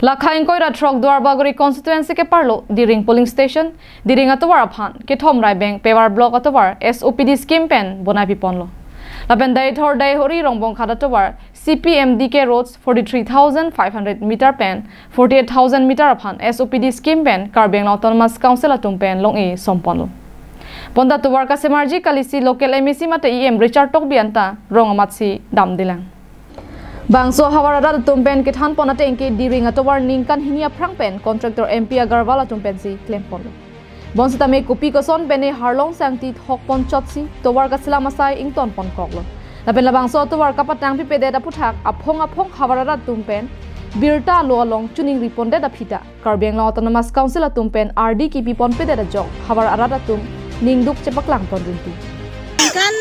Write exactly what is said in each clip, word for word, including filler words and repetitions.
Lakha ingkoi ra throk Duarbagori constituency ke-arlo Diring polling station, Diring atovar aphan kethom Raibeng Pawar block atovar S O P D scheme pen bonai piponlo. Lapen Deithor Deihori Rongbongkhat atovar C P M D K roads forty three thousand five hundred meter pen forty eight thousand meter aphan S O P D scheme pen Karbi Anglong Autonomous Council atum pen long-e somponlo. Bonta tovar kasemarji kalisi local M A C mate E M Richard Tokbi anta rong amatsi damdelang. Bangso havar arat atum pen kethanpon ateng ke Diring atovar ningkan hini aphrang pen contractor M P Agarwal atum pensi klemponlo. Bonsitame kopi koson pen ne Harlong Sangti thokpon chotsi tovar kaselam asai ingtonpon koklo. Lapen labangso atovar kapatang pipedet aphuthak aphong aphong havar arat atum pen birta alo along chuningri pondet aphi ta Karbi Anglong Autonomous Council atum pen ardi kipi ponpedet ajok havar arat atum ningduk chepaklang pon rinti. Kan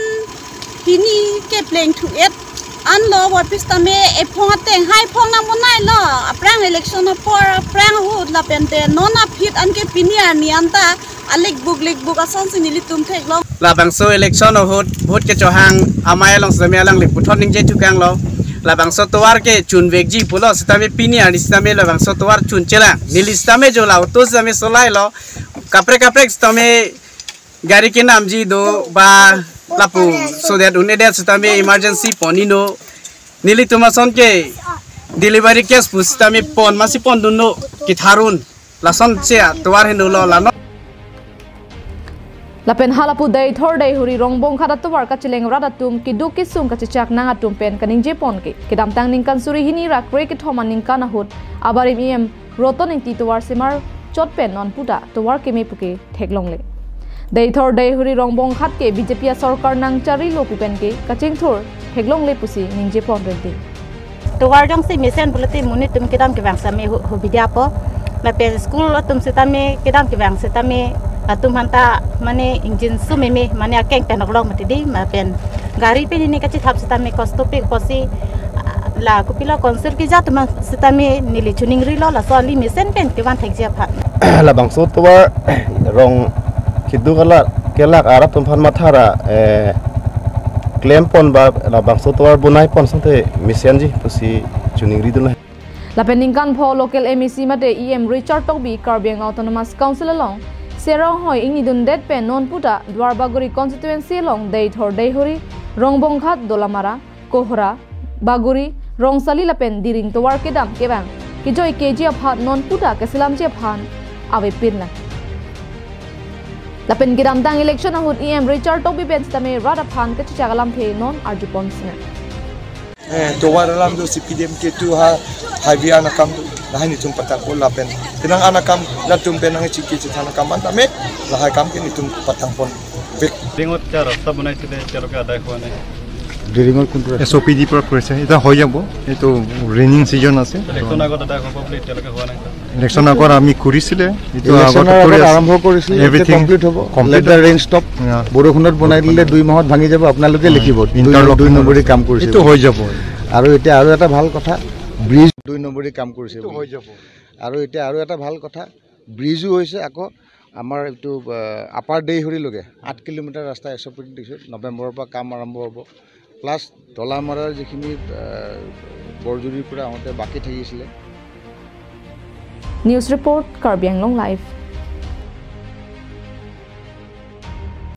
pini ke pleng thu et anlo, bor pusitame ephong ateng hai phong nang monai lo, aphrang election apor aphrang ahut lapen te non aphi an ke pini arni anta alikbuk likbuk asonsi nelitum theklong. Labangso election ahut vote kechohang amei along sitame alangli puthot ningje thukanglo. Labangso tovar ke chunvekji pulo sitame pini arni sitame labangso tovar chunchelang. Neli sitame jo la auto sitame solai lo. Kaprek kaprek sitame gari kenamji do ba lapu so that un-edet sitame emergency pon-ino. Nelitum ason ke delivery case pu sitame pon masi pondunno ketharun. Lason che atovar henlo lano. Lapen halapu Deithor Deihori Rongbongkhat atovar kacheleng rat atum keduk kesung kachechak nang atum pen kaningje pon ke kedamtang ningkan suri hini ra kre kethom aningkan ahut abarim E M Roton Engti tovar semar chot pen non puta tovar keme puke theklongle. Deithor Deihori Rongbongkhat ke B J P asorkar nangcharilo pu pen ke kachingthur theklongle pusi ningje pon rinti. Tovar jongsi mesen pulote monit atum kedam kevang sitame hu-, hubidya po. Lapen school atum sitame kedam kevang sitame latum aphanta mane ingjinso meme mane akeng pen oklong mati di lapen gari pen ne kachethap sitame kosto pe kosi la kopilo konsur kija atum sitame neli chuningrilo laso ali mesen pen kevan thekji aphan. Labangso tovar rong keduk ala kelak arat atum aphan mathara, eh, klempon ba labangso tovar bonai pon sangte mesenji pusi chuningri dun. Lapen ningkan pho local M A C mate E M Richard Tokbi Karbi Anglong Autonomous Council along Serong hoi ingni dundet pen non puta Duarbagori constituency along Deithor Deihori, Rongbongkhat, Dolamara, Kohora, Bagori, Rongsali lapen Diring tovar kedam kevang kejoi keji aphan non puta keselamji aphan avepin lang. Lapen kedamtang election ahut E M Richard Tokbi pen sitame rat aphan kachechak alamthe non arjupon sinang. Eh, tovar alam do C P D M ke tu ha highway anakam do lahai nelitum patang pon lapen. Tenang anakam latum pen nangchiki chethan akam an tame lahai akam ke nelitum patang pon. Bek. ডিৰিঙত এতিয়া ৰাস্তা বনাইছিলে, এতিয়ালৈকে আদায় হোৱা নাই। ডিৰিঙৰ কোনটো ৰাস্তা? এছ অ' পি ডিৰ পৰা কৰিছে, এতিয়া হৈ যাব, এইটো ৰেইনিং ছিজন আছে। ইলেকশ্যন আগত আদায় হ'ব বুলি এতিয়ালৈকে হোৱা নাই। ইলেকশ্যন আগত আমি কৰিছিলে, এইটো ইলেকশ্যনৰ আগতে আগত কৰি আছে। আৰম্ভ কৰিছিলে, এতিয়া এভৰিথিং কমপ্লিট হ'ব। Complete. Let the rain stop। Yeah। বৰষুণত বনাই দিলে দুই মাহত ভাঙি যাব, আপোনালোকে অ, লিখিব। দুই ইণ্টাৰলক দুই নম্বৰী কাম কৰিছে এইটো বুলি। হৈ যাব। আৰু এতিয়া আৰু এটা ভাল কথা, ব্ৰিজ দুই নম্বৰী কাম কৰিছে এইটো বুলি। হৈ যাব। আৰু এতিয়া আৰু এটা ভাল কথা, ব্ৰিজো হৈছে, আকৌ আমাৰ এইটো, আহ, আপাৰ দেইহৰিলৈকে আঠ কিলোমিটাৰ ৰাস্তা এছ অ' পি দিছে, নৱেম্বৰৰ পৰা কাম আৰম্ভ হ'ব। প্লাছ ডলামাৰাৰ যিখিনি, আহ, বৰজুৰিৰ পৰা আহোঁতে বাকী থাকিছিলে। News report, Karbi Anglong Live।